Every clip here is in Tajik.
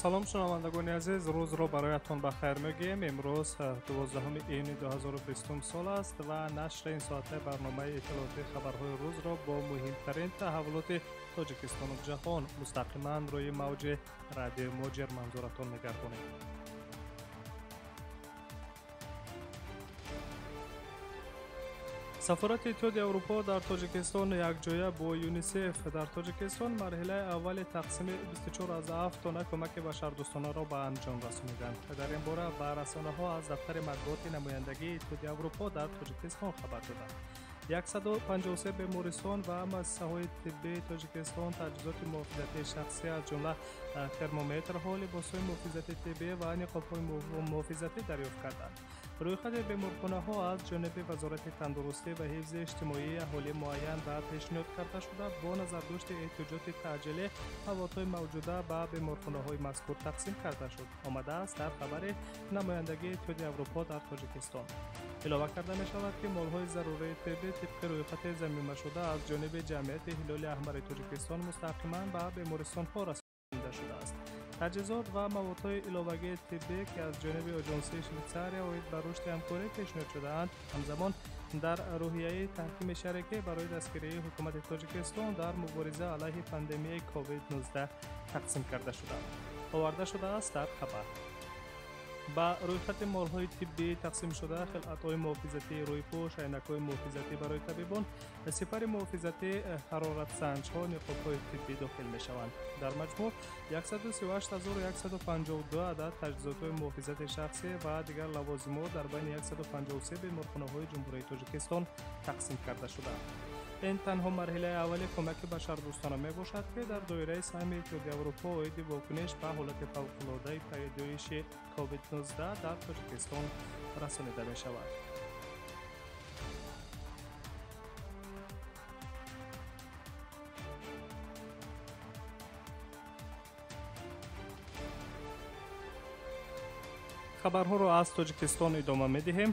Салом шунавандагони азиз, рӯзро бароятон ба хайр мегӯем. Имрӯз 12 июни 2020 сол аст ва нашри ин соатаи барномаи иттилоотии хабарҳои рӯзро бо муҳимтарин таҳаввулоти Тоҷикистону ҷаҳон мустақиман рӯи мавҷи радиои Муҳоҷир манзуратон мегардонем. Сафорати Иттиҳоди Аврупо дар Тоҷикистон якҷоя бо ЮНИСЕФ дар Тоҷикистон марҳилаи аввали тақсими 24,7 тонна кӯмаки башардӯстонаро ба анҷом расониданд. Дар ин бора ба расонаҳо аз дафтари матбуоти намояндагии Иттиҳоди Аврупо дар Тоҷикистон хабар доданд. 153 бемористон ва муассисаҳои тиббии Тоҷикистон таҷҳизоти муҳофизатии шахсӣ аз ҷумла термометрҳо, либосҳои муҳофизати тиббӣ ва ниқобҳои муҳофизатӣ дарёфт карданд. Рӯйхати беморхонаҳо аз ҷониби Вазорати тандурустӣ ва ҳифзи иҷтимоии аҳолӣ муайян ва пешниҳод карда шуда, бо назардошти эҳтиёҷоти таъҷилӣ маводҳои мавҷуда ба беморхонаҳои мазкур тақсим карда шуд. Омадааст дар хабари намояндагии Иттиҳоди Аврупо дар Тоҷикистон. Илова карда мешавад, ки молҳои зарурии тиббӣ тибқи рӯйхати замимашуда аз ҷониби ҷамъияти Ҳилоли Аҳмари Тоҷикистон мустақиман ба бемористонҳо расонида шудааст. Таҷҳизот ва маводҳои иловагии тиббӣ, ки аз ҷониби Оҷонсии Швейтсария оид ба рушди ҳамкорӣ пешниҳод шудаанд, ҳамзамон дар рӯҳияи таҳкими шарикӣ барои дастгирии ҳукумати Тоҷикистон дар мубориза алайҳи пандемияи COVID-19 тақсим карда шуданд. Оварда шудааст дар хабар. Ба рӯйхати молҳои тиббӣ тақсимшуда хилъатҳои муҳофизатии рӯйпӯш, айнакҳои муҳофизатӣ барои табибон, сипари муҳофизатӣ, ҳароратсанҷҳо, ниқобҳои тиббӣ дохил мешаванд. Дар маҷмӯъ 138152 адад таҷҳизотҳои муҳофизати шахсӣ ва дигар лавозимот дар байни 153 беморхонаҳои Ҷумҳурии Тоҷикистон тақсим карда шудаанд. Ин танҳо марҳилаи аввали кӯмаки башардӯстона мебошад, ки дар доираи саҳми Иттиҳоди Аврупо оиди вокуниш ба ҳолати фавқулодаи пайдоиши COVID-19 дар Тоҷикистон расонида мешавад. Хабарҳоро аз Тоҷикистон идома медиҳем.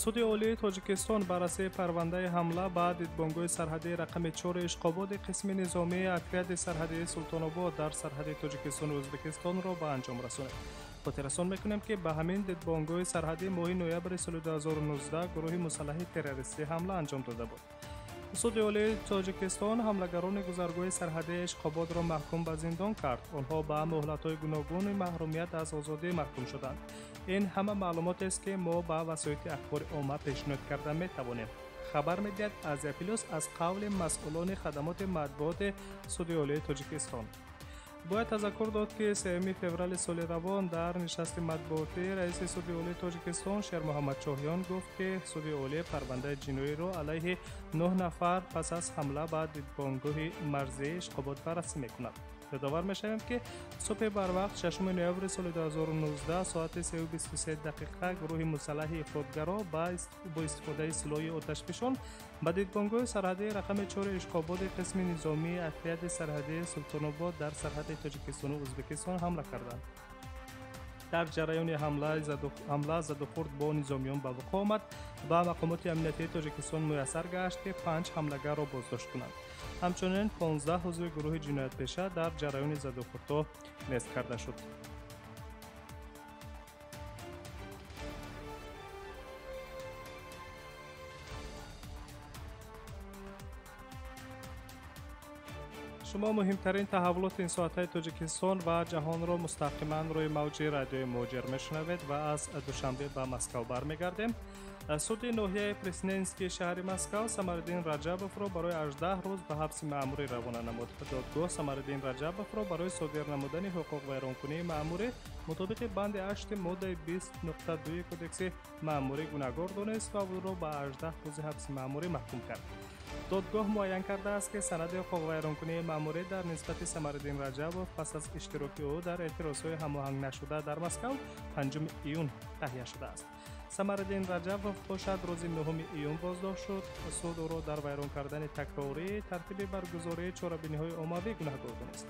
Суди Олии Тоҷикистон баррасии парвандаи ҳамла ба дидбонгоҳи сарҳадии рақами 4 Ишқободи қисми низомии отряди сарҳадии Султонобод дар сарҳади Тоҷикистону Ӯзбекистонро ба анҷом расонид. Хотиррасон мекунем, ки ба ҳамин дидбонгоҳи сарҳадӣ моҳи ноябри соли 2019 гурӯҳи мусаллаҳи террористӣ ҳамла анҷом дода буд. Суди Олии Тоҷикистон ҳамлагарони гузаргоҳи сарҳадии Ишқободро маҳкум ба зиндон кард. Онҳо ба муҳлатҳои гуногуни маҳрумият аз озодӣ маҳкум шуданд. Ин ҳама маълумотест, ки мо ба васоити ахбори омма пешниҳод карда метавонем. Хабар медиҳад Азия Плюс аз қавли масъулони хадамоти матбуоти Суди Олии Тоҷикистон. Бояд тазаккур дод, ки 3 феврали соли равон дар нишасти матбуотӣ раиси Суди Олии Тоҷикистон Шермуҳаммад Чоҳиён гуфт, ки Суди Олӣ парвандаи ҷиноиро алайҳи 9 нафар пас аз ҳамла ба дидбонгоҳи марзии Ишқобод баррасӣ мекунад. Ёдовар мешавем, ки субҳи барвақт 6 ноябри соли 2019 соати 3:23 гурӯҳи мусаллаҳи ифротгаро бо истифодаи силоҳи оташфишон ба дидбонгоҳи сарҳадии рақами 4 Ишқободи қисми низомии отряди сарҳадии Султонобод дар сарҳади Тоҷикистону Ӯзбекистон ҳамла карданд. Дар ҷараёни ҳамла задухӯрд бо низомиён ба вуқӯъ омад ва мақомоти амниятии Тоҷикистон муяссар гашт, ки 5 ҳамлагарро боздошт кунанд. Ҳамчунин 15 узви гурӯҳи ҷиноятпеша дар ҷараёни задухӯрдҳо нест карда шуд. Шумо муҳимтарин таҳаввулоти ин соатҳои Тоҷикистон ва ҷаҳонро мустақиман рӯи мавҷи радиои Муҳоҷир мешунавед ва аз Душанбе ба Москав бармегардем. Суди ноҳияи Пресненский шаҳри Москав Самариддин Раҷабовро барои 18 рӯз ба ҳабси маъмурӣ равона намуд. Додгоҳ Самариддин Раҷабовро барои содир намудани ҳуқуқвайронкунии маъмурӣ мутобиқи банди 8 моддаи 20.2 кодекси маъмурӣ гунаҳгор донист ва ӯро ба 18 рӯзи ҳабси маъмурӣ маҳкум кард. Додгоҳ муайян кардааст, ки санади ҳуқуқвайронкунии маъмурӣ дар нисбати Самариддин Раҷабов пас аз иштироки ӯ дар эътирозҳои ҳамоҳангнашуда дар Москав 5 июн таҳия шудааст. Самариддин Раҷабов бошад рӯзи 9 июн боздошт шуд. Суд ӯро дар вайрон кардани такрории тартиби баргузории чорабиниҳои оммавӣ гунаҳгор донист.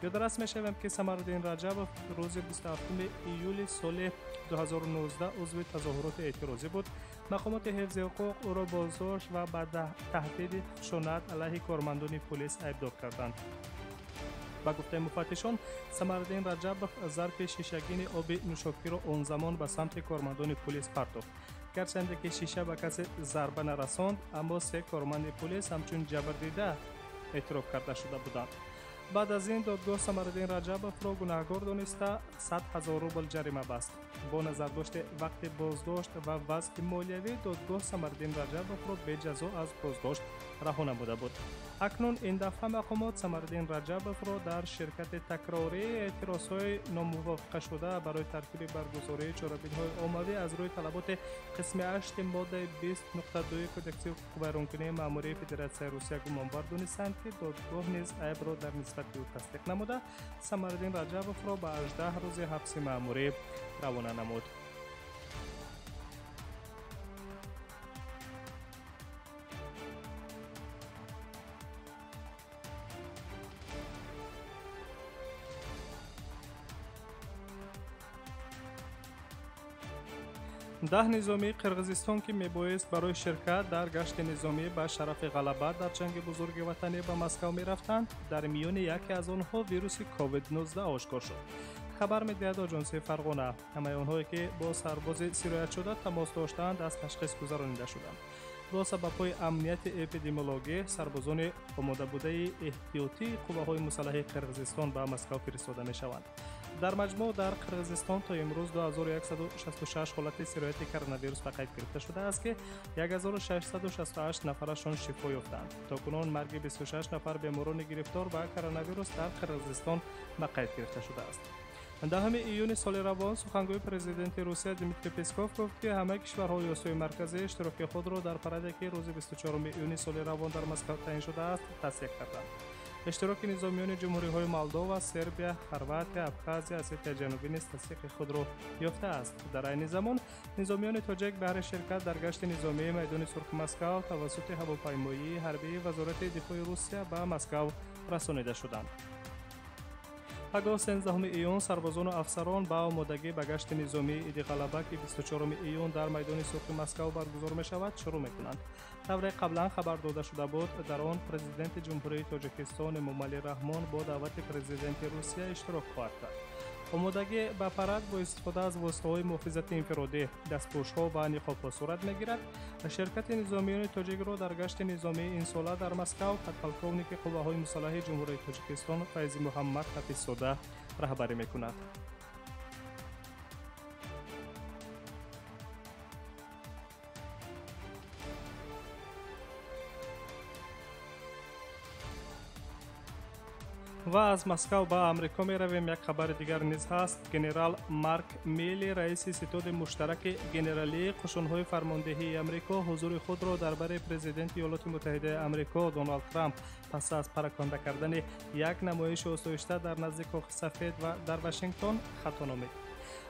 Ёдрас мешавем, ки Самариддин Раҷабов рӯзи 27 июли соли 2019 узви тазоҳуроти эътирозӣ буд. Мақомоти ҳифзи ҳуқуқ ӯро боздошт ва ба таҳдиди хушунат алайҳи кормандони полис айбдор карданд. Ба гуфтаи муфаттишон, Самариддин Раҷабов зарфи шишагини оби нӯшокиро он замон ба самти кормандони пулис партофт. Гарчанде ки шиша ба касе зарба нарасонд, аммо се корманди пулис ҳамчун ҷабрдида эътироф карда шуда буданд. Баъд аз ин додгоҳ Самариддин Раҷабовро гунаҳгор дониста 100 000 рубл ҷарима баст. Бо назардошти вақти боздошт ва вазъи молиявӣ додгоҳ Самариддин Раҷабовро беҷазо аз боздошт раҳо намуда буд. Акнун ин дафъа мақомот Самариддин Раҷабовро дар ширкати такрории эътирозҳои номувофиқашуда барои тартиби баргузории чорабиниҳои оммавӣ аз рӯи талаботи қисми 8 моддаи 20.2 Кодекси ҳуқуқвайронкунии маъмурии Федератсияи Русия гумонбар донистанд, ки додгоҳ низ айбро дар нисбати ӯ тасдиқ намуда, Самариддин Раҷабовро ба 18 рӯзи ҳабси маъмурӣ равона намуд. Даҳ низомии Қирғизистон, ки мебоист барои ширкат дар гашти низомӣ ба шарафи ғалаба дар ҷанги бузурги ватанӣ ба Москав мерафтанд, дар миёни яке аз онҳо вируси COVID-19 ошкор шуд. Хабар медиҳад оҷонсии Фарғона. Ҳамаи онҳое, ки бо сарбози сироятшуда тамос доштанд, аз ташхис гузаронида шуданд. Бо сабабҳои амнияти эпидемиологӣ сарбозони омодабудаи эҳтиётии қувваҳои мусаллаҳи Қирғизистон ба Москав фиристода мешаванд. Дар маҷмӯъ дар Қирғизистон то имрӯз 2166 ҳолати сирояти коронавирус ба қайд гирифта шудааст, ки 1668 нафарашон шифо ёфтанд. То кунун марги 26 нафар беморони гирифтор ба коронавирус дар Қирғизистон ба қайд гирифта шудааст. 10 июни соли равон сухангӯи президенти Русия Дмитрий Песков гуфт, ки ҳамаи кишварҳои Осиёи Марказӣ иштироки худро дар параде, ки рӯзи 24 июни соли равон дар Москав таъин шудааст, тасдиқ карданд. Иштироки низомиёни ҷумҳуриҳои Молдова, Сербия, Хорватия, Абхазия, Осетияи Ҷанубӣ низ тасдиқи худро ёфтааст. Дар айни замон низомиёни тоҷик баҳри ширкат дар гашти низомии майдони Сурхи Москав тавассути ҳавопаймоии ҳарбии Вазорати дифои Русия ба Москав расонида шуданд. Пагоҳ 13 июн сарбозону афсарон ба омодагӣ ба гашти низомии Иди ғалаба, ки 24 июн дар майдони Сурхи Москав баргузор мешавад, шурӯъ мекунанд. Тавре қаблан хабар дода шуда буд, дар он президенти Ҷумҳурии Тоҷикистон Эмомалӣ Раҳмон бо даъвати президенти Русия иштирок хоҳад кард. Омодагӣ ба парад бо истифода аз воситаҳои муҳофизати инфиродӣ, дастпӯшҳо ва ниқобҳо сурат мегирад. Ширкати низомиёни тоҷикро дар гашти низомии инсола дар Москав подполковники қувваҳои мусаллаҳи Ҷумҳурии Тоҷикистон Файзи Муҳаммад Ҳафиззода раҳбарӣ мекунад. Ва аз Москав ба Амрико меравем. Як хабари дигар низ ҳаст. Генерал Марк Милли, раиси ситоди муштараки генералии қушунҳои фармондеҳии Амрико, ҳузури худро дар бари президенти Иёлоти Муттаҳидаи Амрико Доналд Трамп пас аз параканда кардани як намоиши осоишта дар назди Кохи Сафед ва дар Вашингтон хато номид.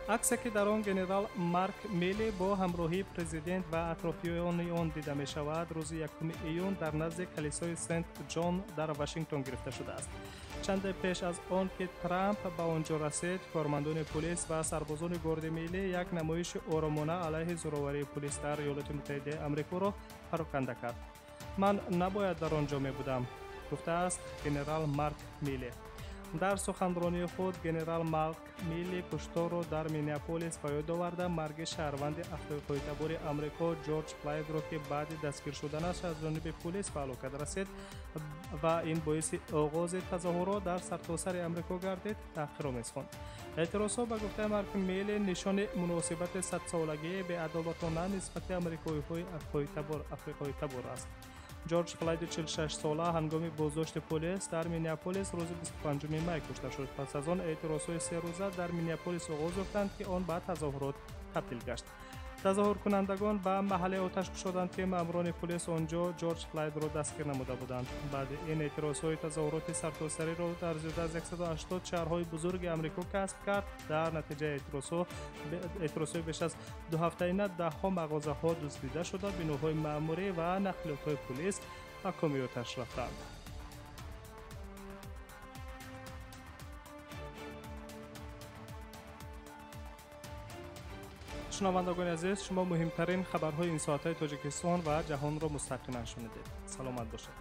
Аксе, ки дар он генерал Марк Милли бо ҳамроҳии президент ва атрофиёни он дида мешавад, рӯзи 1 июн дар назди калисои Сент Ҷон дар Вашингтон гирифта шудааст. Чанде пеш аз он ки Трамп ба он ҷо расид, кормандони пулис ва сарбозони Горди Миллӣ як намоиши оромона алайҳи зӯроварии пулис дар Иёлоти Муттаҳидаи Амрикоро пароканда кард. Ман набояд дар он ҷо мебудам, гуфтааст генерал Марк Милли. Дар суханронии худ генерал Марк Милли кушторро дар Миннеаполис ба ёд оварда, марги шаҳрванди африқоитабори Амрико Ҷорҷ Флойдро, ки баъди дастгир шуданаш аз ҷониби пулис ба ҳалокат расид ва ин боиси оғози тазоҳурот дар сартосари Амрико гардид, таҳқиромез хонд. Эътирозҳо ба гуфтаи Марк Милли нишони муносибати садсолагии беадолатона нисбати амрикоиҳои африқоитабор аст. Ҷорҷ Флойди 46-сола ҳангоми боздошти полис дар Миннеаполис рӯзи 25 май кушта шуд. Пас аз он эътирозҳои серӯза дар Миннеаполис оғоз ёфтанд, ки он ба тазоҳурот табдил гашт. Тазоҳуркунандагон ба маҳалле оташ кушоданд, ки маъмурони полис он ҷо Ҷорҷ Флойдро дастгир намуда буданд. Баъди ин эътирозҳои тазоҳуроти сартосариро дар зиёда аз 180 шаҳрҳои бузурги Амрико касб кард. Дар натиҷаи эътирозҳои беш аз дуҳафтаина даҳҳо мағозаҳо дуздида шуда, биноҳои маъмурӣ ва нақлиётҳои полис ба коми оташ рафтанд. Шунавандагони азиз, шумо муҳимтарин хабарҳои ин соатҳои Тоҷикистон ва ҷаҳонро мустақиман шунидед. Саломат бошед.